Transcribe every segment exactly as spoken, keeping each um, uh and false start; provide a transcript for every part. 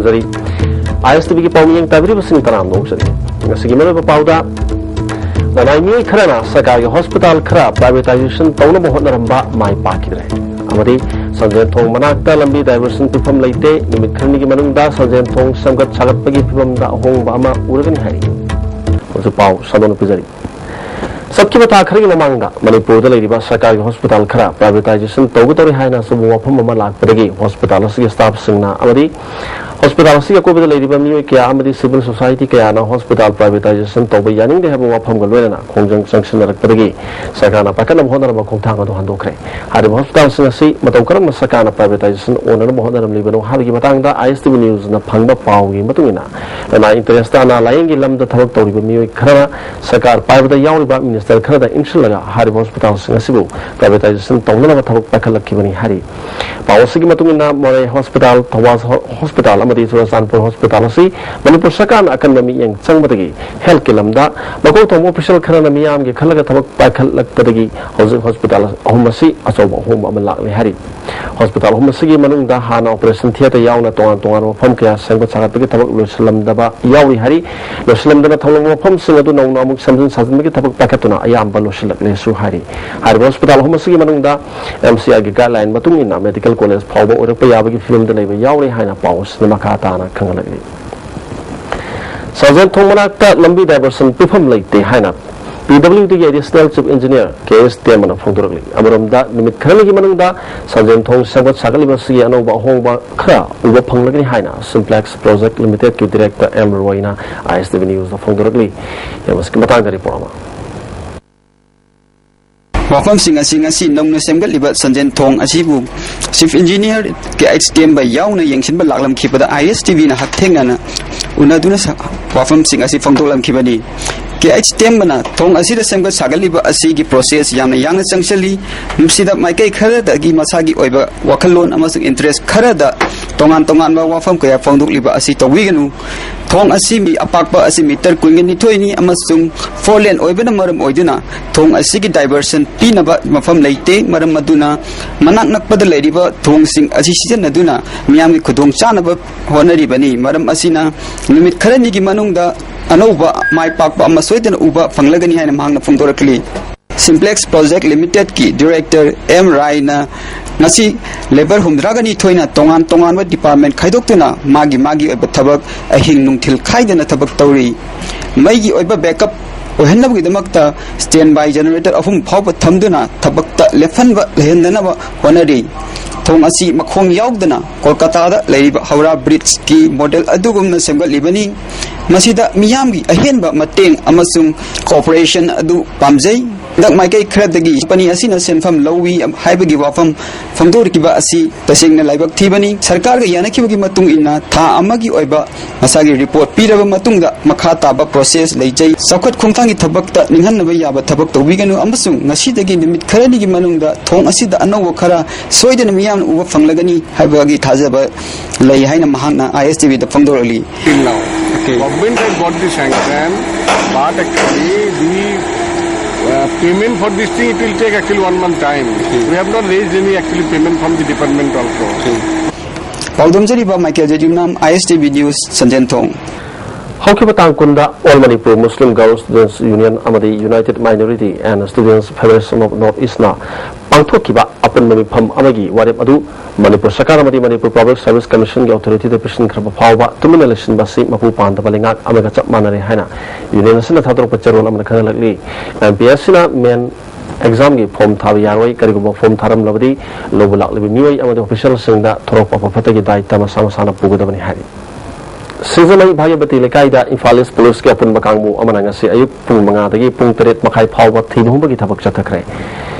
ꯖꯔꯤ꯫ ꯑꯥꯏ S T ꯚꯤꯒꯤ ꯄꯥꯎꯃꯤ ꯌꯦꯡ ꯇꯥꯕꯤꯔꯤꯕꯁꯤꯡ ꯇꯔꯥꯝꯅ ꯑꯣꯛꯆꯔꯤ꯫ ꯉꯁꯤꯒꯤ ꯃꯔꯨꯑꯣꯏꯕ ꯄꯥꯎꯗ, ꯂꯅꯥꯏ ꯃꯤꯑꯣꯏ ꯈꯔꯅ ꯁꯔꯀꯥꯔꯒꯤ ꯍꯣꯁꯄꯤꯇꯥꯜ ꯈꯔ ꯄ꯭ꯔꯥꯏꯚꯦꯇꯥꯏꯖꯦꯁꯟ ꯇꯧꯅꯕ ꯍꯣꯠꯅꯔꯝꯕ ꯃꯥꯏ ꯄꯥꯛꯈꯤꯗ꯭ꯔꯦ꯫ ꯑꯃꯗꯤ ꯁꯟꯖꯦꯟ ꯊꯣꯡ ꯃꯅꯥꯛꯇ ꯂꯝꯕꯤ ꯗꯥꯏꯚꯔꯁꯟ ꯄꯤꯐꯝ ꯂꯩꯇꯦ, ꯅꯨꯃꯤꯠ ꯈꯔꯅꯤꯒꯤ ꯃꯅꯨꯡꯗ ꯁꯟꯖꯦꯟ ꯊꯣꯡ ꯁꯦꯝꯒꯠ ꯁꯥꯒꯠꯄꯒꯤ ꯐꯤꯕꯝꯗ ꯑꯍꯣꯡꯕ ꯑꯃ ꯎꯔꯒꯅꯤ ꯍꯥꯏꯔꯤ꯫ ꯍꯧꯖꯤꯛ ꯄꯥꯎ ꯁꯟꯗꯣꯛꯅ ꯄꯤꯖꯔꯤ꯫ ꯆꯠꯈꯤꯕ ꯊꯥ ꯈꯔꯒꯤ ꯃꯃꯥꯡꯗ ꯃꯅꯤꯄꯨꯔꯗ ꯂꯩꯔꯤꯕ ꯁꯔꯀꯥꯔꯒꯤ ꯍꯣꯁꯄꯤꯇꯥꯜ ꯈꯔ ꯄ꯭ꯔꯥꯏꯚꯦꯇꯥꯏꯖꯦꯁꯟ ꯇꯧꯒꯗꯧꯔꯦ ꯍꯥꯏꯅ ꯑꯆꯨꯝꯕ ꯋꯥꯐꯝ ꯑꯃ ꯂꯥꯛꯄꯗꯒꯤ ꯍꯣꯁꯄꯤꯇꯥꯜ ꯑꯁꯤꯒꯤ ꯁ꯭ꯇꯥꯐꯁꯤꯡꯅ ꯑꯃꯗꯤ ꯍꯣꯁꯄꯤꯇꯥꯜ ꯑꯁꯤꯒꯤ ꯑꯀꯣꯏꯕꯗ ꯂꯩꯔꯤꯕ ꯃꯤꯑꯣꯏ ꯀꯌꯥ ꯑꯃꯗꯤ ꯁꯤꯚꯤꯜ ꯁꯣꯁꯥꯏꯇꯤ ꯀꯌꯥꯅ ꯍꯣꯁꯄꯤꯇꯥꯜ ꯄ꯭ꯔꯥꯏꯚꯦꯇꯥꯏꯖꯦꯁꯟ ꯇꯧꯕ ꯌꯥꯅꯤꯡꯗꯦ ꯍꯥꯏꯕ ꯋꯥꯐꯝꯒ ꯂꯣꯏꯅꯅ ꯈꯣꯡꯖꯪ ꯆꯪꯁꯤꯟꯅꯔꯛꯄꯗꯒꯤ ꯁꯔꯀꯥꯔꯅ ꯄꯥꯏꯈꯠꯅꯕ ꯍꯣꯠꯅꯔꯝꯕ ꯈꯣꯡꯊꯥꯡ ꯑꯗꯨ ꯍꯟꯗꯣꯛꯈ꯭ꯔꯦ꯫ ꯍꯥꯏꯔꯤꯕ ꯍꯣꯁꯄꯤꯇꯥꯜꯁꯤꯡ ꯑꯁꯤ ꯃꯇꯧ ꯀꯔꯝꯅ ꯁꯔꯀꯥꯔꯅ ꯄ꯭ꯔꯥꯏꯚꯦꯇꯥꯏꯖꯦꯁꯟ ꯑꯣꯟꯅꯅꯕ ꯍꯣꯠꯅꯔꯝꯂꯤꯕꯅꯣ ꯍꯥꯏꯕꯒꯤ ꯃꯇꯥꯡꯗ ꯑꯥꯏ ꯑꯦꯁ ꯇꯤ ꯚꯤ ꯅ꯭ꯌꯨꯁꯅ ꯐꯪꯕ ꯄꯥꯎꯒꯤ ꯃꯇꯨꯡ ꯏꯟꯅ, ꯂꯅꯥꯏ ꯏꯟꯇꯔꯦꯁꯇ ꯑꯅꯥ ꯂꯥꯌꯦꯡꯒꯤ ꯂꯝꯗ ꯊꯕꯛ ꯇꯧꯔꯤꯕ ꯃꯤꯑꯣꯏ ꯈꯔꯅ ꯁꯔꯀꯥꯔ ꯄꯥꯏꯕꯗ ꯌꯥꯎꯔꯤꯕ ꯃꯤꯅꯤꯁꯇꯔ ꯈꯔꯗ ꯏꯟꯁꯤꯜꯂꯒ ꯍꯥꯏꯔꯤꯕ ꯍꯣꯁꯄꯤꯇꯥꯜꯁꯤꯡ ꯑꯁꯤꯕꯨ ꯄ꯭ꯔꯥꯏꯚꯦꯇꯥꯏꯖꯦꯁꯟ ꯇꯧꯅꯅꯕ ꯊꯕꯛ ꯄꯥꯏꯈꯠꯂꯛꯈꯤꯕꯅꯤ ꯍꯥꯏꯔꯤ꯫ ꯄꯥꯎ ꯑꯁꯤꯒꯤ ꯃꯇꯨꯡ ꯏꯟꯅ, ꯃꯣꯔꯦ ꯍꯣꯁꯄꯤꯇꯥꯜ, ꯊꯧꯕꯥꯜ ꯍꯣ-, ꯍꯣꯁꯄꯤꯇꯥꯜ ꯑꯃꯗꯤ ꯆꯨꯔꯆꯥꯟꯄꯨꯔ ꯍꯣꯁꯄꯤꯇꯥꯜ ꯑꯁꯤ ꯃꯅꯤꯄꯨꯔ ꯁꯔꯀꯥꯔꯅ ꯑꯀꯟꯕ ꯃꯤꯠꯌꯦꯡ ꯆꯪꯕꯗꯒꯤ ꯍꯦꯜꯊꯀꯤ ꯂꯝꯗ ꯃꯀꯣꯛ ꯊꯣꯡꯕ ꯑꯣꯐꯤꯁꯤꯌꯦꯜ ꯈꯔꯅ ꯃꯤꯌꯥꯝꯒꯤ ꯈꯜꯂꯒ ꯊꯕꯛ ꯄꯥꯏꯈꯠꯂꯛꯄꯗꯒꯤ ꯍꯧꯖꯤꯛ ꯍꯣꯁꯄꯤꯇꯥꯜ ꯑꯍꯨꯝ ꯑꯁꯤ ꯑꯆꯧꯕ ꯑꯍꯣꯡꯕ ꯑꯃ ꯂꯥꯛꯂꯦ ꯍꯥꯏꯔꯤ꯫ ꯍꯣꯁꯄꯤꯇꯥꯜ ꯑꯍꯨꯝ ꯑꯁꯤꯒꯤ ꯃꯅꯨꯡꯗ ꯍꯥꯟꯅ ꯑꯣꯄꯔꯦꯁꯟ ꯊꯤꯌꯦꯇꯔ ꯌꯥꯎꯅ ꯇꯣꯉꯥꯟ ꯇꯣꯉꯥꯟꯕ ꯃꯐꯝ ꯀꯌꯥ ꯁꯦꯝꯒꯠ ꯁꯥꯒꯠꯄꯒꯤ ꯊꯕꯛ ꯂꯣꯏꯁꯤꯜꯂꯝꯗꯕ ꯌꯥꯎꯔꯤ ꯍꯥꯏꯔꯤ꯫ ꯂꯣꯏꯁꯤꯜꯂꯝꯗꯅ ꯊꯝꯂꯝꯕ ꯃꯐꯝꯁꯤꯡ ꯑꯗꯨ ꯅꯧꯅ ꯑꯃꯨꯛ ꯁꯦꯝꯖꯤꯟ ꯁꯥꯖꯤꯟꯕꯒꯤ ꯊꯕꯛ ꯄꯥꯏꯈꯠꯇꯨꯅ ꯑꯌꯥꯝꯕ ꯂꯣꯏꯁꯤꯜꯂꯛꯂꯦꯁꯨ ꯍꯥꯏꯔꯤ꯫ ꯍꯥꯏꯔꯤꯕ ꯍꯣꯁꯄꯤꯇꯥꯜ ꯑꯍꯨꯝ ꯑꯁꯤꯒꯤ ꯃꯅꯨꯡꯗ ꯑꯦꯝ ꯁꯤ ꯑꯥꯔꯒꯤ ꯒꯥꯏꯗꯂꯥꯏꯟ ꯃꯇꯨꯡ ꯏꯟꯅ ꯃꯦꯗꯤꯀꯦꯜ ꯀꯣꯂꯦꯖ ꯐꯥꯎꯕ ꯑꯣꯏꯔꯛꯄ ꯌꯥꯕꯒꯤ ꯐꯤꯕꯝꯗ ꯂꯩꯕ ꯌꯥꯎꯔꯤ ꯍꯥꯏꯅ ꯄꯥꯎ ꯑꯁꯤꯅ ꯃꯈꯥ ꯇꯥꯅ ꯈꯪꯍꯜꯂꯛꯂꯤ꯫ ꯁꯟꯖꯦꯟ ꯊꯣꯡ ꯃꯅꯥꯛꯇ ꯂꯝꯕꯤ ꯗꯥꯏꯚꯔꯁꯟ ꯄꯤꯐꯝ ꯂꯩꯇꯦ ꯍꯥꯏꯅ ꯄꯤ ꯗꯕ꯭ꯂꯤꯎ ꯗꯤꯒꯤ ꯑꯦꯗꯤꯁꯅꯦꯜ ꯆꯤꯐ ꯏꯟꯖꯤꯅꯤꯌꯔ ꯀꯦ ꯑꯦꯁ ꯇꯦꯝꯕꯅ ꯐꯣꯡꯗꯣꯔꯛꯂꯤ꯫ ꯑꯃꯔꯣꯝꯗ, ꯅꯨꯃꯤꯠ ꯈꯔꯅꯤꯒꯤ ꯃꯅꯨꯡꯗ ꯁꯟꯖꯦꯟ ꯊꯣꯡ ꯁꯦꯝꯒꯠ ꯁꯥꯒꯠꯂꯤꯕ ꯑꯁꯤꯒꯤ ꯑꯅꯧꯕ ꯑꯍꯣꯡꯕ ꯈꯔ ꯎꯕ ꯐꯪꯂꯒꯅꯤ ꯍꯥꯏꯅ ꯁꯤꯝꯄ꯭ꯂꯦꯛꯁ ꯄ꯭ꯔꯣꯖꯦꯛ ꯂꯤꯃꯤꯇꯦꯗꯀꯤ ꯗꯤꯔꯦꯛꯇꯔ ꯑꯦꯝ ꯔꯣꯏꯅ ꯑꯥꯏ ꯑꯦꯁ ꯇꯤ ꯚꯤ ꯅ꯭ꯌꯨꯁꯇ ꯐꯣꯡꯗꯣꯔꯛꯂꯤ꯫ ꯃꯁꯤꯒꯤ ꯃꯇꯥꯡꯗ ꯔꯤꯄꯣꯔꯠ ꯑꯃ꯫ ꯋꯥꯐꯝꯁꯤꯡ ꯑꯁꯤ ꯉꯁꯤ ꯅꯧꯅ ꯁꯦꯝꯒꯠꯂꯤꯕ ꯁꯟꯖꯦꯟ ꯊꯣꯡ ꯑꯁꯤꯕꯨ ꯆꯤꯐ ꯏꯟꯖꯤꯅꯤꯌꯔ ꯀꯦ ꯑꯩꯆ ꯇꯦꯝꯕ ꯌꯥꯎꯅ ꯌꯦꯡꯁꯤꯟꯕ ꯂꯥꯛꯂꯝꯈꯤꯕꯗ ꯑꯥꯏ ꯑꯦꯁ ꯇꯤ ꯚꯤꯅ ꯍꯛꯊꯦꯡꯅꯅ ꯎꯅꯗꯨꯅ ꯁ-, ꯋꯥꯐꯝꯁꯤꯡ ꯑꯁꯤ ꯐꯣꯡꯗꯣꯛꯂꯝꯈꯤꯕꯅꯤ꯫ ꯀꯦ ꯑꯩꯆ ꯇꯦꯝꯕꯅ ꯊꯣꯡ ꯑꯁꯤꯗ ꯁꯦꯝꯒꯠ ꯁꯥꯒꯠꯂꯤꯕ ꯑꯁꯤꯒꯤ ꯄ꯭ꯔꯣꯁꯦꯁ ꯌꯥꯝꯅ ꯌꯥꯡꯅ ꯆꯪꯁꯤꯜꯂꯤ꯫ ꯃꯁꯤꯗ ꯃꯥꯏꯀꯩ ꯈꯔꯗꯒꯤ ꯃꯁꯥꯒꯤ ꯑꯣꯏꯕ ꯋꯥꯈꯜꯂꯣꯟ ꯑꯃꯁꯨꯡ ꯏꯟꯇꯔꯦꯁ ꯈꯔꯗ ꯇꯣꯉꯥꯟ ꯇꯣꯉꯥꯟꯕ ꯋꯥꯐꯝ ꯀꯌꯥ ꯐꯣꯡꯗꯣꯛꯂꯤꯕ ꯑꯁꯤ ꯇꯧꯕꯤꯒꯅꯨ꯫ ꯊꯣꯡ ꯑꯁꯤ ꯃꯤ ꯑꯄꯥꯛꯄ ꯑꯁꯤ ꯃꯤꯇꯔ ꯀꯨꯟꯒ ꯅꯤꯊꯣꯏꯅꯤ ꯑꯃꯁꯨꯡ ꯐꯣꯔ ꯂꯦꯟ ꯑꯣꯏꯕꯅ ꯃꯔꯝ ꯑꯣꯏꯗꯨꯅ ꯊꯣꯡ ꯑꯁꯤꯒꯤ ꯗꯥꯏꯚꯔꯁꯟ ꯄꯤꯅꯕ ꯃꯐꯝ ꯂꯩꯇꯦ꯫ ꯃꯔꯝ ꯑꯗꯨꯅ ꯃꯅꯥꯛ ꯅꯛꯄꯗ ꯂꯩꯔꯤꯕ ꯊꯣꯡꯁꯤꯡ ꯑꯁꯤ ꯁꯤꯖꯤꯟꯅꯗꯨꯅ ꯃꯤꯌꯥꯝꯒꯤ ꯈꯨꯗꯣꯡ ꯆꯥꯅꯕ ꯍꯣꯠꯅꯔꯤꯕꯅꯤ꯫ ꯃꯔꯝ ꯑꯁꯤꯅ ꯅꯨꯃꯤꯠ ꯈꯔꯅꯤꯒꯤ ꯃꯅꯨꯡꯗ ꯑꯅꯧꯕ ꯃꯥꯏ ꯄꯥꯛꯄ ꯑꯃ ꯁꯣꯏꯗꯅ ꯎꯕ ꯐꯪꯂꯒꯅꯤ ꯍꯥꯏꯅ ꯃꯍꯥꯛꯅ ꯐꯣꯡꯗꯣꯔꯛꯂꯤ꯫ ꯁꯤꯝꯄ꯭ꯂꯦꯛꯁ ꯄ꯭ꯔꯣꯖꯦꯛ ꯂꯤꯃꯤꯇꯦꯗꯀꯤ ꯗꯤꯔꯦꯛꯇꯔ ꯑꯦꯝ ꯔꯥꯏꯅ ꯉꯁꯤ ꯂꯦꯕꯔ ꯍꯨꯝꯗ꯭ꯔꯥꯒ ꯅꯤꯊꯣꯏꯅ ꯇꯣꯉꯥꯟ ꯇꯣꯉꯥꯟꯕ ꯗꯤꯄꯥꯔꯠꯃꯦꯟ ꯈꯥꯏꯗꯣꯛꯇꯨꯅ ꯃꯥꯒꯤ ꯃꯥꯒꯤ ꯑꯣꯏꯕ ꯊꯕꯛ ꯑꯍꯤꯡ ꯅꯨꯡꯊꯤꯜ ꯈꯥꯏꯗꯅ ꯊꯕꯛ ꯇꯧꯔꯤ꯫ ꯃꯩꯒꯤ ꯑꯣꯏꯕ ꯕꯦꯛꯑꯞ ꯑꯣꯏꯍꯟꯅꯕꯒꯤꯗꯃꯛꯇ ꯁ꯭ꯇꯦꯟ ꯕꯥꯏ ꯖꯦꯅꯦꯔꯦꯇꯔ ꯑꯍꯨꯝ ꯐꯥꯎꯕ ꯊꯝꯗꯨꯅ ꯊꯕꯛꯇ ꯂꯦꯞꯍꯟꯕ ꯂꯩꯍꯟꯗꯅꯕ ꯍꯣꯠꯅꯔꯤ꯫ ꯊꯣꯡ ꯑꯁꯤ ꯃꯈꯣꯡ ꯌꯥꯎꯗꯅ ꯀꯣꯜꯀꯇꯥꯗ ꯂꯩꯔꯤꯕ ꯍꯧꯔꯥ ꯕ꯭ꯔꯤꯖꯀꯤ ꯃꯣꯗꯦꯜ ꯑꯗꯨꯒꯨꯝꯅ ꯁꯦꯝꯒꯠꯂꯤꯕꯅꯤ꯫ ꯃꯁꯤꯗ ꯃꯤꯌꯥꯝꯒꯤ ꯑꯍꯦꯟꯕ ꯃꯇꯦꯡ ꯑꯃꯁꯨꯡ ꯀꯣꯑꯣꯄꯔꯦꯁꯟ ꯑꯗꯨ ꯄꯥꯝꯖꯩ꯫ ꯍꯟꯗꯛ ꯃꯥꯏꯀꯩ ꯈꯔꯗꯒꯤ ꯀꯝꯄꯅꯤ ꯑꯁꯤꯅ ꯁꯦꯟꯐꯝ ꯂꯧꯏ ꯍꯥꯏꯕꯒꯤ ꯋꯥꯐꯝ ꯐꯣꯡꯗꯣꯔꯛꯈꯤꯕ ꯑꯁꯤ ꯇꯁꯦꯡꯅ ꯂꯥꯏꯕꯛ ꯊꯤꯕꯅꯤ꯫ ꯁꯔꯀꯥꯔꯒ ꯌꯥꯅꯈꯤꯕꯒꯤ ꯃꯇꯨꯡ ꯏꯟꯅ ꯊꯥ ꯑꯃꯒꯤ ꯑꯣꯏꯕ ꯃꯁꯥꯒꯤ ꯔꯤꯄꯣꯔꯠ ꯄꯤꯔꯕ ꯃꯇꯨꯡꯗ ꯃꯈꯥ ꯇꯥꯕ ꯄ꯭ꯔꯣꯁꯦꯁ ꯂꯩꯖꯩ꯫ ꯆꯥꯎꯈꯠ ꯈꯣꯡꯊꯥꯡꯒꯤ ꯊꯕꯛꯇ ꯅꯤꯡꯍꯟꯅꯕ ꯌꯥꯕ ꯊꯕꯛ ꯇꯧꯕꯤꯒꯅꯨ ꯑꯃꯁꯨꯡ ꯉꯁꯤꯗꯒꯤ ꯅꯨꯃꯤꯠ ꯈꯔꯅꯤꯒꯤ ꯃꯅꯨꯡꯗ ꯊꯣꯡ ꯑꯁꯤꯗ ꯑꯅꯧꯕ ꯈꯔ ꯁꯣꯏꯗꯅ ꯃꯤꯌꯥꯝꯅ ꯎꯕ ꯐꯪꯂꯒꯅꯤ ꯍꯥꯏꯕꯒꯤ ꯊꯥꯖꯕ ꯂꯩ ꯍꯥꯏꯅ ꯃꯍꯥꯛꯅ ꯑꯥꯏ S T ꯚꯤꯗ ꯐꯣꯡꯗꯣꯔꯛꯂꯤ꯫ Till now. Okay. Government has got the sanction, but actually the uh, payment for this thing, it will take actually one month time. Okay. We have not raised any actually payment from the department also. Okay. ꯄꯥꯎꯗꯝꯖꯔꯤꯕ Michael J ꯌꯨꯝꯅꯥꯝ, I S T V news, ꯁꯟꯖꯦꯟꯊꯣꯡ꯫ ꯍꯧꯈꯤꯕ ꯇꯥꯡ ꯀꯨꯟꯗ All Manipur Muslim Girls Students Union ꯑꯃꯗꯤ United Minority and Students Federation of North Eastꯅ ꯄꯥꯡꯊꯣꯛꯈꯤꯕ ꯑꯄꯨꯟꯕ ꯃꯤꯐꯝ ꯑꯃꯒꯤ ꯋꯥꯔꯦꯞ ꯑꯗꯨ ꯃꯅꯤꯄꯨꯔ ꯁꯔꯀꯥꯔ ꯑꯃꯗꯤ ꯃꯅꯤꯄꯨꯔ Public Service Commissionꯒꯤ authorityꯗ ꯄꯤꯁꯤꯟꯈ꯭ꯔꯕ ꯐꯥꯎꯕ ꯇꯨꯃꯤꯟꯅ ꯂꯩꯁꯤꯟꯕ ꯑꯁꯤ ꯃꯄꯨ ꯄꯥꯟꯗꯕ ꯂꯩꯉꯥꯛ ꯑꯃꯒ ꯆꯞ ꯃꯥꯟꯅꯔꯦ ꯍꯥꯏꯅ ꯌꯨꯅꯤꯌꯟ ꯑꯁꯤꯅ ꯊꯥꯗꯣꯔꯛꯄ ꯆꯦꯔꯣꯜ ꯑꯃꯅ ꯈꯪꯍꯜꯂꯛꯂꯤ꯫ ꯑꯦꯝ ꯄꯤ ꯑꯦꯁ ꯁꯤꯅ ꯃꯦꯟ ꯑꯦꯛꯖꯥꯝꯒꯤ ꯐꯣꯔꯝ ꯊꯥꯕ ꯌꯥꯔꯣꯏ꯫ ꯀꯔꯤꯒꯨꯝꯕ ꯐꯣꯔꯝ ꯊꯥꯔꯝꯂꯕꯗꯤ ꯂꯧꯕ ꯂꯥꯛꯂꯤꯕ ꯃꯤꯑꯣꯏ ꯑꯃꯗꯤ ꯑꯣꯐꯤꯁꯤꯌꯦꯜꯁꯤꯡꯗ ꯊꯣꯔꯛꯄ ꯑꯐ ꯐꯠꯇꯒꯤ ꯗꯥꯏꯇ ꯃꯁꯥ ꯃꯁꯥꯅ ꯄꯨꯒꯗꯕꯅꯤ ꯍꯥꯏꯔꯤ꯫ ꯁꯤꯡꯖꯃꯩ ꯚꯥꯒ꯭ꯌꯕꯇꯤ ꯂꯩꯀꯥꯏꯗ ꯏꯝꯐꯥꯜ ꯏꯁ ꯄꯨꯂꯤꯁꯀꯤ ꯑꯄꯨꯟꯕ ꯀꯥꯡꯕꯨ ꯑꯃꯅ ꯉꯁꯤ ꯑꯌꯨꯛ ꯄꯨꯡ ꯃꯉꯥꯗꯒꯤ ꯄꯨꯡ ꯇꯔꯦꯠ ꯃꯈꯥꯏ ꯐꯥꯎꯕ ꯊꯤꯕ ꯍꯨꯝꯕꯒꯤ ꯊꯕꯛ ꯆꯠꯊꯈ꯭ꯔꯦ꯫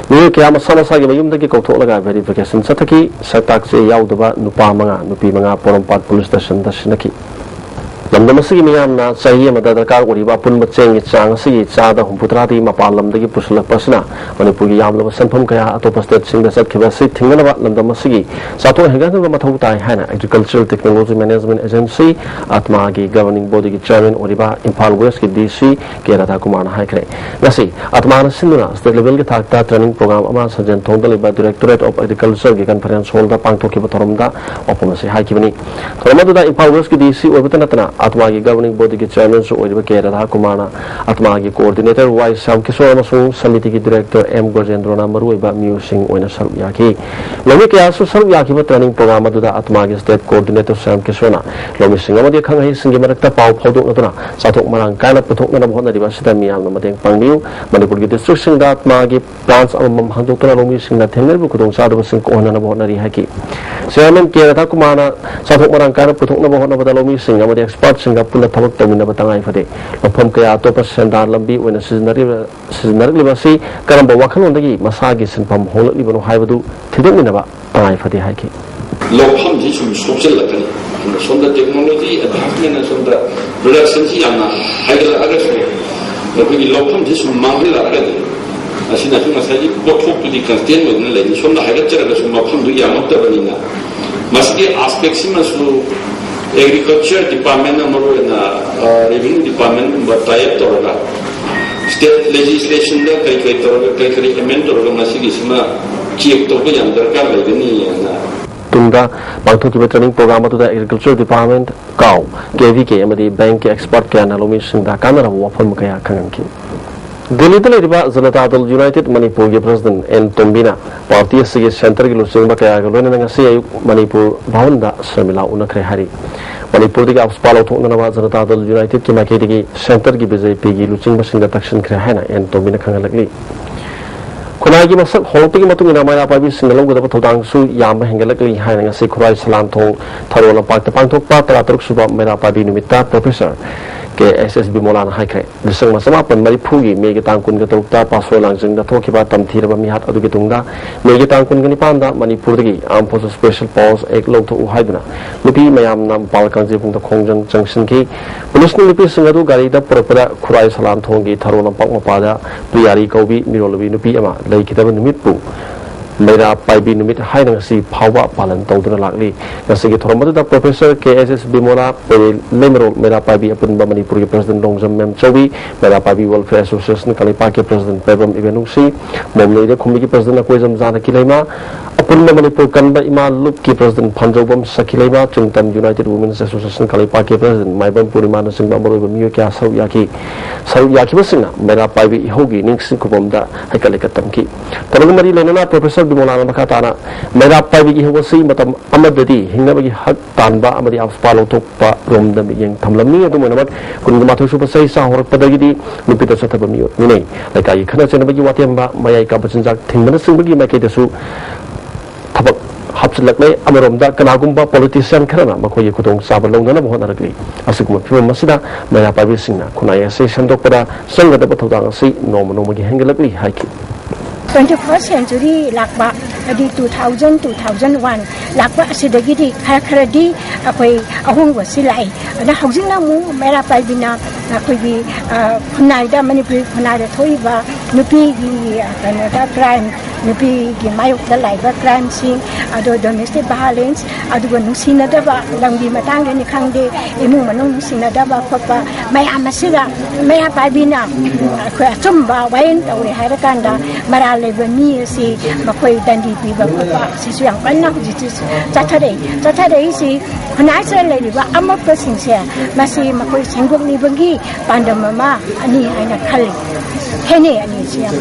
ꯃꯤꯑꯣꯏ ꯀꯌꯥ ꯃꯁꯥ ꯃꯁꯥꯒꯤ ꯃꯌꯨꯝꯗꯒꯤ ꯀꯧꯊꯣꯛꯂꯒ ꯚꯦꯔꯤꯐꯤꯀꯦꯁꯟ ꯆꯠꯊꯈꯤ꯫ ꯁꯛꯇꯥꯛ ꯆꯦ ꯌꯥꯎꯗꯕ ꯅꯨꯄꯥ ꯃꯉꯥ, ꯅꯨꯄꯤ ꯃꯉꯥ ꯄꯣꯔꯣꯝꯄꯥꯠ ꯄꯨꯂꯤꯁ ꯁ꯭ꯇꯦꯁꯟꯗ ꯁꯤꯟꯅꯈꯤ꯫ ꯂꯝꯗꯝ ꯑꯁꯤꯒꯤ ꯃꯤꯌꯥꯝꯅ ꯆꯍꯤ ꯑꯃꯗ ꯗꯔꯀꯥꯔ ꯑꯣꯏꯔꯤꯕ ꯑꯄꯨꯟꯕ ꯆꯦꯡꯒꯤ ꯆꯥꯡ ꯑꯁꯤꯒꯤ ꯆꯥꯗ ꯍꯨꯝꯐꯨꯇꯔꯥꯗꯤ ꯃꯄꯥꯟ ꯂꯝꯗꯒꯤ ꯄꯨꯁꯤꯜꯂꯛꯄ ꯑꯁꯤꯅ ꯃꯅꯤꯄꯨꯔꯒꯤ ꯌꯥꯝꯂꯕ ꯁꯦꯟꯐꯝ ꯀꯌꯥ ꯑꯇꯣꯞꯄ ꯁ꯭ꯇꯦꯠꯁꯤꯡꯗ ꯆꯠꯈꯤꯕ ꯑꯁꯤ ꯊꯤꯡꯅꯅꯕ ꯂꯝꯗꯝ ꯑꯁꯤꯒꯤ ꯆꯥꯊꯣꯛ ꯍꯦꯟꯒꯠꯍꯟꯕ ꯃꯊꯧ ꯇꯥꯏ ꯍꯥꯏꯅ Agricultural Technology Management Agency, ꯑꯇꯃꯥꯒꯤ governing bodyꯒꯤ chairman ꯑꯣꯏꯔꯤꯕ ꯏꯝꯐꯥꯜ ꯋꯦꯁꯀꯤ DC ꯀꯦ ꯔꯥꯙꯥꯀꯨꯃꯥꯔꯅ ꯍꯥꯏꯈ꯭ꯔꯦ꯫ ꯉꯁꯤ ꯑꯇꯃꯥꯅ ꯁꯤꯟꯗꯨꯅ ꯁ꯭ꯇꯦꯠ ꯂꯦꯚꯦꯜꯒꯤ ꯊꯥꯛꯇ ꯇ꯭ꯔꯦꯅꯤꯡ ꯄ꯭ꯔꯣꯒ꯭ꯔꯥꯝ ꯑꯃ ꯁꯟꯖꯦꯟ ꯊꯣꯡꯗ ꯂꯩꯕ Directorate of Agricultureꯒꯤ ꯀꯟꯐꯔꯦꯟꯁ ꯍꯣꯜꯗ ꯄꯥꯡꯊꯣꯛꯈꯤꯕ ꯊꯧꯔꯝꯗ ꯋꯥꯐꯝ ꯑꯁꯤ ꯍꯥꯏꯈꯤꯕꯅꯤ꯫ ꯊꯧꯔꯝ ꯑꯗꯨꯗ ꯏꯝꯐꯥꯜ ꯋꯦꯁꯀꯤ DC ꯑꯣꯏꯕꯇ ꯅꯠꯇꯅ ꯑꯇꯃꯥꯒꯤ governing bodyꯒꯤ chairmanꯁꯨ ꯑꯣꯏꯔꯤꯕ ꯀꯦ ꯔꯥꯙꯥꯀꯨꯃꯥꯔꯅ, ꯑꯇꯃꯥꯒꯤ coordinator ꯋꯥꯏ ꯁ꯭ꯌꯥꯝꯀꯤꯁꯣꯔ ꯑꯃꯁꯨꯡ ꯁꯃꯤꯇꯤꯒꯤ director ꯑꯦꯝ ꯒꯣꯔꯖꯦꯟꯗ꯭ꯔꯣꯅ ꯃꯔꯨꯑꯣꯏꯕ ꯃꯤꯑꯣꯏꯁꯤꯡ ꯑꯣꯏꯅ ꯁꯔꯨꯛ ꯌꯥꯈꯤ꯫ ꯂꯧꯃꯤ ꯀꯌꯥꯁꯨ ꯁꯔꯨꯛ ꯌꯥꯈꯤꯕ ꯇ꯭ꯔꯦꯅꯤꯡ ꯄ꯭ꯔꯣꯒ꯭ꯔꯥꯝ ꯑꯗꯨꯗ ꯑꯇꯃꯥꯒꯤ state coordinator ꯁ꯭ꯌꯥꯝ ꯀꯤꯁꯣꯔꯅ ꯂꯧꯃꯤꯁꯤꯡ ꯑꯃꯗꯤ ꯑꯈꯪ ꯑꯍꯩꯁꯤꯡꯒꯤ ꯃꯔꯛꯇ ꯄꯥꯎ ꯐꯥꯎꯗꯣꯛꯅꯗꯨꯅ ꯆꯥꯊꯣꯛ ꯃꯔꯥꯡ ꯀꯥꯏꯅ ꯄꯨꯊꯣꯛꯅꯅꯕ ꯍꯣꯠꯅꯔꯤꯕ ꯑꯁꯤꯗ ꯃꯤꯌꯥꯝꯅ ꯃꯇꯦꯡ ꯄꯥꯡꯕꯤꯌꯨ꯫ ꯃꯅꯤꯄꯨꯔꯒꯤ districtꯁꯤꯡꯗ ꯑꯇꯃꯥꯒꯤ branch ꯑꯃꯃꯝ ꯍꯥꯡꯗꯣꯛꯇꯨꯅ ꯂꯧꯃꯤꯁꯤꯡꯅ ꯊꯦꯡꯅꯔꯤꯕ ꯈꯨꯗꯣꯡꯆꯥꯗꯕꯁꯤꯡ ꯀꯣꯛꯍꯟꯅꯅꯕ ꯍꯣꯠꯅꯔꯤ ꯍꯥꯏꯈꯤ꯫ Chairman ꯀꯦ ꯔꯥꯙꯥꯀꯨꯃꯥꯔꯅ ꯆꯥꯊꯣꯛ ꯃꯔꯥꯡ ꯀꯥꯏꯅ ꯄꯨꯊꯣꯛꯅꯕ ꯍꯣꯠꯅꯕꯗ ꯂꯧꯃꯤꯁꯤꯡ ꯑꯃꯗꯤ expertꯁꯤꯡꯒ ꯄꯨꯟꯅ ꯊꯕꯛ ꯇꯧꯃꯤꯟꯅꯕ ꯇꯉꯥꯏ ꯐꯗꯦ꯫ ꯂꯧꯐꯝ ꯀꯌꯥ ꯑꯇꯣꯞꯄ ꯁꯦꯟꯗꯥꯟ ꯂꯝꯕꯤ ꯑꯣꯏꯅ ꯁꯤꯖꯤꯟꯅꯔꯤꯕ ꯁꯤꯖꯤꯟꯅꯔꯛꯂꯤꯕ ꯑꯁꯤ ꯀꯔꯝꯕ ꯋꯥꯈꯜꯂꯣꯟꯗꯒꯤ ꯃꯁꯥꯒꯤ ꯁꯤꯟꯐꯝ ꯍꯣꯡꯂꯛꯂꯤꯕꯅꯣ ꯍꯥꯏꯕꯗꯨ ꯊꯤꯗꯣꯛꯃꯤꯟꯅꯕ ꯇꯉꯥꯏ ꯐꯗꯦ ꯍꯥꯏꯈꯤ꯫ ꯂꯧꯐꯝꯁꯤ ꯁꯨꯝ ꯁꯣꯛꯆꯤꯜꯂꯛꯀꯅꯤ꯫ ꯑꯗꯨꯅ ꯁꯣꯝꯗ technology advancement ꯁꯣꯝꯗ productionꯁꯤ ꯌꯥꯝꯅ ꯍꯥꯏꯒꯠꯂꯛꯑꯒꯁꯨ ꯑꯩꯈꯣꯏꯒꯤ ꯂꯧꯐꯝꯁꯤ ꯁꯨꯝ ꯃꯥꯡꯍꯜꯂꯛꯑꯒꯗꯤ ꯑꯁꯤꯅꯁꯨ ꯉꯁꯥꯏꯒꯤ ꯄꯣꯠꯊꯣꯛꯇꯨꯗꯤ constant ꯑꯣꯏꯗꯨꯅ ꯂꯩꯅꯤ꯫ ꯁꯣꯝꯗ ꯍꯥꯏꯒꯠꯆꯔꯒꯁꯨ ꯃꯐꯝꯗꯨ ꯌꯥꯝꯃꯛꯇꯕꯅꯤꯅ ꯃꯁꯤꯒꯤ aspectꯁꯤꯃꯁꯨ agriculture departmentꯅ ꯃꯔꯨꯑꯣꯏꯅ revenue departmentꯒꯨꯝꯕ tie up ꯇꯧꯔꯒ state legislationꯗ ꯀꯔꯤ ꯀꯔꯤ ꯇꯧꯔꯒ ꯀꯔꯤ ꯀꯔꯤ amend ꯇꯧꯔꯒ ꯃꯁꯤꯒꯤꯁꯤꯃ check ꯇꯧꯕ ꯌꯥꯝ ꯗꯔꯀꯥꯔ ꯂꯩꯒꯅꯤ ꯍꯥꯏꯅ꯫ ꯇꯨꯡꯗ ꯄꯥꯡꯊꯣꯛꯈꯤꯕ training program ꯑꯗꯨꯗ Agriculture Department, COW, KVK ꯑꯃꯗꯤ bankꯀꯤ expert ꯀꯌꯥꯅ ꯂꯧꯃꯤꯁꯤꯡꯗ ꯀꯥꯟꯅꯔꯕ ꯋꯥꯐꯝ ꯀꯌꯥ ꯈꯪꯍꯟꯈꯤ꯫ ꯗꯤꯜꯂꯤꯗ ꯂꯩꯔꯤꯕ ꯖꯅꯇꯥ ꯗꯜ ꯌꯨꯅꯥꯏꯇꯦꯗ ꯃꯅꯤꯄꯨꯔꯒꯤ president ꯑꯦꯟ ꯇꯣꯝꯕꯤꯅ party ꯑꯁꯤꯒꯤ centreꯒꯤ ꯂꯨꯆꯤꯡꯕ ꯀꯌꯥꯒ ꯂꯣꯏꯅꯅ ꯉꯁꯤ ꯑꯌꯨꯛ ꯃꯅꯤꯄꯨꯔ ꯚꯕꯟꯗ ꯁꯔꯃꯤꯂꯥ ꯎꯅꯈ꯭ꯔꯦ ꯍꯥꯏꯔꯤ꯫ ꯃꯅꯤꯄꯨꯔꯗꯒꯤ ꯑꯐꯄꯥ ꯂꯧꯊꯣꯛꯅꯅꯕ ꯖꯅꯇꯥ ꯗꯜ ꯌꯨꯅꯥꯏꯇꯦꯗꯀꯤ ꯃꯥꯏꯀꯩꯗꯒꯤ centreꯒꯤ BJPꯒꯤ ꯂꯨꯆꯤꯡꯕꯁꯤꯡꯗ ꯇꯛꯁꯤꯟꯈ꯭ꯔꯦ ꯍꯥꯏꯅ ꯑꯦꯟ ꯇꯣꯝꯕꯤꯅ ꯈꯪꯍꯜꯂꯛꯂꯤ꯫ ꯈꯨꯟꯅꯥꯏꯒꯤ ꯃꯁꯛ ꯍꯣꯡꯂꯛꯄꯒꯤ ꯃꯇꯨꯡ ꯏꯟꯅ ꯃꯩꯔꯥ ꯄꯥꯏꯕꯤꯁꯤꯡꯅ ꯂꯧꯒꯗꯕ ꯊꯧꯗꯥꯡꯁꯨ ꯌꯥꯝꯕ ꯍꯦꯟꯒꯠꯂꯛꯂꯤ ꯍꯥꯏꯅ ꯉꯁꯤ ꯈꯨꯔꯥꯏ ꯁꯂꯥꯝꯊꯣꯡ ꯊꯔꯣ ꯂꯝꯄꯥꯛꯇ ꯄꯥꯡꯊꯣꯛꯄ ꯇꯔꯥꯇꯔꯨꯛ ꯁꯨꯕ ꯃꯩꯔꯥ ꯄꯥꯏꯕꯤ ꯅꯨꯃꯤꯠꯇ Professor ꯀꯦ ꯑꯦꯁ ꯑꯦꯁ ꯕꯤꯃꯣꯂꯥꯅ ꯍꯥꯏꯈ꯭ꯔꯦ꯫ ꯂꯤꯁꯤꯡ ꯑꯃ ꯆꯃꯥꯄꯟ ꯃꯔꯤꯐꯨꯒꯤ ꯃꯦꯒꯤ ꯇꯥꯡ ꯀꯨꯟꯒ ꯇꯔꯨꯛꯇ ꯄꯥꯁꯣꯏ ꯂꯥꯡꯖꯤꯡꯗ ꯊꯣꯛꯈꯤꯕ ꯇꯝꯊꯤꯔꯕ ꯃꯤꯍꯥꯠ ꯑꯗꯨꯒꯤ ꯇꯨꯡꯗ ꯃꯦꯒꯤ ꯇꯥꯡ ꯀꯨꯟꯒ ꯅꯤꯄꯥꯟꯗ ꯃꯅꯤꯄꯨꯔꯗꯒꯤ Armed Forces Special Powers Act ꯂꯧꯊꯣꯛꯎ ꯍꯥꯏꯗꯨꯅ ꯅꯨꯄꯤ ꯃꯌꯥꯝꯅ ꯃꯄꯥꯜ ꯀꯥꯡꯖꯩꯕꯨꯡꯗ ꯈꯣꯡꯖꯪ ꯆꯪꯁꯤꯟꯈꯤ꯫ ꯄꯨꯂꯤꯁꯅ ꯅꯨꯄꯤꯁꯤꯡ ꯑꯗꯨ ꯒꯥꯔꯤꯗ ꯄꯨꯔꯛꯄꯗ ꯈꯨꯔꯥꯏ ꯁꯂꯥꯝꯊꯣꯡꯒꯤ ꯊꯔꯣ ꯂꯝꯄꯥꯛ ꯃꯄꯥꯗ ꯄ꯭ꯔꯤꯌꯥꯔꯤ ꯀꯧꯕꯤ ꯃꯤꯔꯣꯜꯂꯕꯤ ꯅꯨꯄꯤ ꯑꯃ ꯂꯩꯈꯤꯗꯕ ꯅꯨꯃꯤꯠꯄꯨ ꯃꯩꯔꯥ ꯄꯥꯏꯕꯤ ꯅꯨꯃꯤꯠ ꯍꯥꯏꯅ ꯉꯁꯤ ꯐꯥꯎꯕ ꯄꯥꯂꯟ ꯇꯧꯗꯨꯅ ꯂꯥꯛꯂꯤ꯫ ꯉꯁꯤꯒꯤ ꯊꯧꯔꯝ ꯑꯗꯨꯗ ꯄ꯭ꯔꯣꯐꯦꯁꯔ ꯀꯦ ꯑꯦꯁ ꯑꯦꯁ ꯕꯤꯃꯣꯂꯥ, ꯄꯦꯔꯦ ꯂꯩꯃꯔꯣꯜ ꯃꯩꯔꯥ ꯄꯥꯏꯕꯤ ꯑꯄꯨꯟꯕ ꯃꯅꯤꯄꯨꯔꯒꯤ president Longjam Memchoubi, Meira Paibi welfare association ꯀꯪꯂꯩꯄꯥꯛꯀꯤ ꯄ꯭ꯔꯁꯤꯗꯦꯟ ꯄꯦꯕꯝ ꯏꯕꯦꯅꯨꯡꯁꯤ, ꯃꯣꯝꯂꯣꯏꯗ ꯈꯨꯝꯕꯤꯒꯤ ꯄ꯭ꯔꯁꯤꯗꯦꯟ ꯑꯀꯣꯏꯖꯝ ꯖꯥꯅꯀꯤ ꯂꯩꯃ, ꯑꯄꯨꯟꯕ ꯃꯅꯤꯄꯨꯔ ꯀꯟꯕ ꯏꯃꯥ ꯂꯨꯞꯀꯤ ꯄ꯭ꯔꯁꯤꯗꯦꯟ ꯐꯥꯟꯖꯧꯕꯝ ꯁꯈꯤ ꯂꯩꯃ, ꯆꯤꯡꯇꯝ ꯌꯨꯅꯥꯏꯇꯦꯗ ꯋꯨꯃꯦꯟꯁ ꯑꯦꯁꯣꯁꯤꯌꯦꯁꯟ ꯀꯪꯂꯩꯄꯥꯛꯀꯤ ꯄ꯭ꯔꯁꯤꯗꯦꯟ ꯃꯥꯏꯕꯝ ꯄꯨꯔꯅꯤꯃꯥꯅꯆꯤꯡꯕ ꯃꯔꯨꯑꯣꯏꯕ ꯃꯤꯑꯣꯏ ꯀꯌꯥ ꯁꯔꯨꯛ ꯌꯥꯈꯤ꯫ ꯁꯔꯨꯛ ꯌꯥꯈꯤꯕꯁꯤꯡꯅ ꯃꯩꯔꯥ ꯄꯥꯏꯕꯤ ꯏꯍꯧꯒꯤ ꯅꯤꯡꯁꯤꯡ ꯈꯨꯕꯝꯗ ꯍꯩꯀꯠ ꯂꯩꯀꯠ ꯇꯝꯈꯤ꯫ ꯊꯧꯔꯝꯒ ꯃꯔꯤ ꯂꯩꯅꯅ ꯄ꯭ꯔꯣꯐꯦꯁꯔ ꯕꯤꯃꯣꯂꯥꯅ ꯃꯈꯥ ꯇꯥꯅ ꯃꯩꯔꯥ ꯄꯥꯏꯕꯤꯒꯤ ꯏꯍꯧ ꯑꯁꯤ ꯃꯇꯝ ꯑꯃꯗꯗꯤ ꯍꯤꯡꯅꯕꯒꯤ ꯍꯛ ꯇꯥꯟꯕ ꯑꯃꯗꯤ ꯑꯐꯄꯥ ꯂꯧꯊꯣꯛꯄ ꯔꯣꯝꯗ ꯃꯤꯠꯌꯦꯡ ꯊꯝꯂꯝꯃꯤ꯫ ꯑꯗꯨꯝ ꯑꯣꯏꯅꯃꯛ, ꯀꯨꯟꯒ ꯃꯥꯊꯣꯏ ꯁꯨꯕ ꯆꯍꯤꯆꯥ ꯍꯧꯔꯛꯄꯗꯒꯤꯗꯤ ꯅꯨꯄꯤꯗ ꯆꯠꯊꯕ ꯃꯤꯑꯣꯏ ꯃꯤꯅꯩ꯫ ꯂꯩꯀꯥꯏꯒꯤ ꯈꯠꯅ ꯆꯩꯅꯕꯒꯤ ꯋꯥꯇꯦꯝꯕ, ꯃꯌꯥꯏ ꯀꯥꯕ ꯆꯤꯟꯖꯥꯛ ꯊꯤꯡꯕꯅꯆꯤꯡꯕꯒꯤ ꯃꯥꯏꯀꯩꯗꯁꯨ ꯊꯕꯛ ꯍꯥꯞꯆꯤꯜꯂꯛꯂꯦ꯫ ꯑꯃꯔꯣꯝꯗ ꯀꯅꯥꯒꯨꯝꯕ ꯄꯣꯂꯤꯇꯤꯁꯤꯌꯥꯟ ꯈꯔꯅ ꯃꯈꯣꯏꯒꯤ ꯈꯨꯗꯣꯡꯆꯥꯕ ꯂꯧꯅꯅꯕ ꯍꯣꯠꯅꯔꯛꯂꯤ꯫ ꯑꯁꯤꯒꯨꯝꯕ ꯐꯤꯕꯝ ꯑꯁꯤꯗ ꯃꯩꯔꯥ ꯄꯥꯏꯕꯤꯁꯤꯡꯅ ꯈꯨꯟꯅꯥꯏ ꯑꯁꯤ ꯁꯦꯝꯗꯣꯛꯄꯗ ꯆꯪꯒꯗꯕ ꯊꯧꯗꯥꯡ ꯑꯁꯤ ꯅꯣꯡꯃ ꯅꯣꯡꯃꯒꯤ ꯍꯦꯟꯒꯠꯂꯛꯂꯤ ꯍꯥꯏꯈꯤ꯫ Twenty first century ꯂꯥꯛꯄ, ꯍꯥꯏꯗꯤ two thousand, two thousand one ꯂꯥꯛꯄ ꯑꯁꯤꯗꯒꯤꯗꯤ ꯈꯔ ꯈꯔꯗꯤ ꯑꯩꯈꯣꯏ ꯑꯍꯣꯡꯕꯁꯤ ꯂꯥꯛꯏ꯫ ꯑꯗ ꯍꯧꯖꯤꯛꯅ ꯑꯃꯨꯛ ꯃꯩꯔꯥ ꯄꯥꯏꯕꯤꯅ ꯑꯩꯈꯣꯏꯒꯤ, ꯑ, ꯈꯨꯟꯅꯥꯏꯗ, ꯃꯅꯤꯄꯨꯔꯤ ꯈꯨꯟꯅꯥꯏꯗ ꯊꯣꯛꯏꯕ ꯅꯨꯄꯤꯒꯤ, ꯑ, ꯀꯩꯅꯣꯗ ꯀ꯭ꯔꯥꯏꯝ, ꯅꯨꯄꯤꯒꯤ ꯃꯥꯌꯣꯛꯇ ꯂꯥꯛꯏꯕ ꯀ꯭ꯔꯥꯏꯝꯁꯤꯡ, ꯑꯗꯣ ꯗꯣꯃꯦꯁꯇꯤꯛ ꯚꯥꯏꯑꯣꯂꯦꯟꯁ, ꯑꯗꯨꯒ ꯅꯨꯡꯁꯤꯅꯗꯕ, ꯂꯝꯒꯤ ꯃꯇꯥꯡꯗꯅꯤ ꯈꯪꯗꯦ, ꯏꯃꯨꯡ ꯃꯅꯨꯡ ꯅꯨꯡꯁꯤꯅꯗꯕ ꯈꯣꯠꯄ ꯃꯌꯥꯝ ꯑꯁꯤꯗ ꯃꯩꯔꯥ ꯄꯥꯏꯕꯤꯅ ꯑꯩꯈꯣꯏ ꯑꯆꯨꯝꯕ ꯋꯥꯌꯦꯜ ꯇꯧꯔꯦ ꯍꯥꯏꯔꯀꯥꯟꯗ ꯃꯔꯥꯜ ꯂꯩꯕ ꯃꯤ ꯑꯁꯤ ꯃꯈꯣꯏ ꯗꯟꯗꯤ ꯄꯤꯕ ꯈꯣꯠꯄ ꯑꯁꯤꯁꯨ ꯌꯥꯝ ꯀꯟꯅ ꯍꯧꯖꯤꯛꯇꯤ ꯆꯠꯊꯔꯛꯏ꯫ ꯆꯠꯊꯔꯛꯏꯁꯤ ꯈꯨꯟꯅꯥꯏꯁꯤꯗ ꯂꯩꯔꯤꯕ ꯑꯃꯣꯠꯄꯁꯤꯡꯁꯦ ꯃꯁꯤ ꯃꯈꯣꯏ ꯁꯦꯡꯗꯣꯛꯅꯤꯡꯕꯒꯤ ꯄꯥꯟꯗꯝ ꯑꯃ ꯑꯅꯤ ꯍꯥꯏꯅ ꯈꯜꯂꯤ꯫ ꯈꯦꯠꯅꯩ ꯑꯅꯤꯁꯤ ꯌꯥꯝ꯫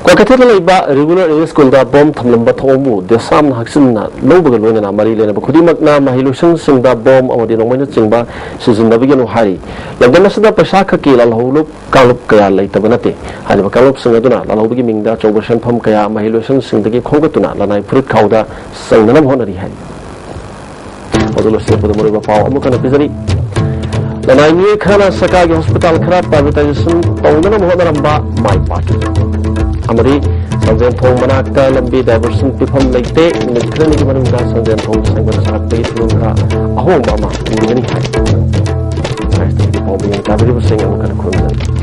ꯀ꯭ꯋꯥꯀꯩꯊꯦꯜꯗ ꯂꯩꯕ ꯔꯤꯒꯨꯂꯔ ꯏꯪꯂꯤꯁ ꯁ꯭ꯀꯨꯜꯗ ꯕꯣꯝ ꯊꯝꯂꯝꯕ ꯊꯧꯑꯣꯡꯕꯨ ꯗꯦꯁꯥꯝꯅ ꯍꯛꯆꯤꯟꯅ ꯂꯧꯕꯒ ꯂꯣꯏꯅꯅ ꯃꯔꯤ ꯂꯩꯅꯕ ꯈꯨꯗꯤꯡꯃꯛꯅ ꯃꯍꯩꯂꯣꯏꯁꯪꯁꯤꯡꯗ ꯕꯣꯝ ꯑꯃꯗꯤ ꯅꯣꯡꯃꯩꯅꯆꯤꯡꯕ ꯁꯤꯖꯤꯟꯅꯕꯤꯒꯅꯨ ꯍꯥꯏꯔꯤ꯫ ꯂꯝꯗꯝ ꯑꯁꯤꯗ ꯄꯩꯁꯥ ꯈꯛꯀꯤ ꯂꯥꯜꯍꯧꯂꯨꯞ ꯀꯥꯡꯂꯨꯞ ꯀꯌꯥ ꯂꯩꯇꯕ ꯅꯠꯇꯦ꯫ ꯍꯥꯏꯔꯤꯕ ꯀꯥꯡꯂꯨꯞꯁꯤꯡ ꯑꯗꯨꯅ ꯂꯥꯜꯍꯧꯕꯒꯤ ꯃꯤꯡꯗ ꯑꯆꯧꯕ ꯁꯦꯟꯐꯝ ꯀꯌꯥ ꯃꯍꯩꯂꯣꯏꯁꯪꯁꯤꯡꯗꯒꯤ ꯈꯣꯝꯒꯠꯇꯨꯅ ꯂꯅꯥꯏ ꯐꯨꯔꯤꯠ ꯈꯥꯎꯗ ꯆꯪꯅꯅꯕ ꯍꯣꯠꯅꯔꯤ ꯍꯥꯏꯔꯤ꯫ ꯑꯗꯨ ꯂꯣꯏꯁꯤꯜꯂꯛꯄꯗ ꯃꯔꯨꯑꯣꯏꯕ ꯄꯥꯎ ꯑꯃꯨꯛ ꯍꯟꯅ ꯄꯤꯖꯔꯤ꯫ ꯂꯅꯥꯏ ꯃꯤꯑꯣꯏ ꯈꯔꯅ ꯁꯔꯀꯥꯔꯒꯤ ꯍꯣꯁꯄꯤꯇꯥꯜ ꯈꯔ ꯄ꯭ꯔꯥꯏꯚꯦꯇꯥꯏꯖꯦꯁꯟ ꯇꯧꯅꯅꯕ ꯍꯣꯠꯅꯔꯝꯕ ꯃꯥꯏ ꯄꯥꯛꯈꯤ꯫ ꯑꯃꯗꯤ ꯁꯟꯖꯦꯟ ꯊꯣꯡ ꯃꯅꯥꯛꯇ ꯂꯝꯕꯤ ꯗꯥꯏꯚꯔꯁꯟ ꯄꯤꯐꯝ ꯂꯩꯇꯦ꯫ ꯅꯨꯃꯤꯠ ꯈꯔꯅꯤꯒꯤ ꯃꯅꯨꯡꯗ ꯁꯟꯖꯦꯟ ꯊꯣꯡ ꯁꯦꯝꯒꯠ ꯁꯥꯒꯠꯄꯒꯤ ꯐꯤꯕꯝꯗ ꯑꯍꯣꯡꯕ ꯑꯃ ꯎꯒꯅꯤ ꯍꯥꯏ꯫ ꯄꯥꯎꯃꯤ ꯇꯥꯕꯤꯔꯤꯕꯁꯤꯡ ꯑꯃꯨꯛ ꯍꯟꯅ ꯈꯨꯔꯨꯝꯖꯔꯤ꯫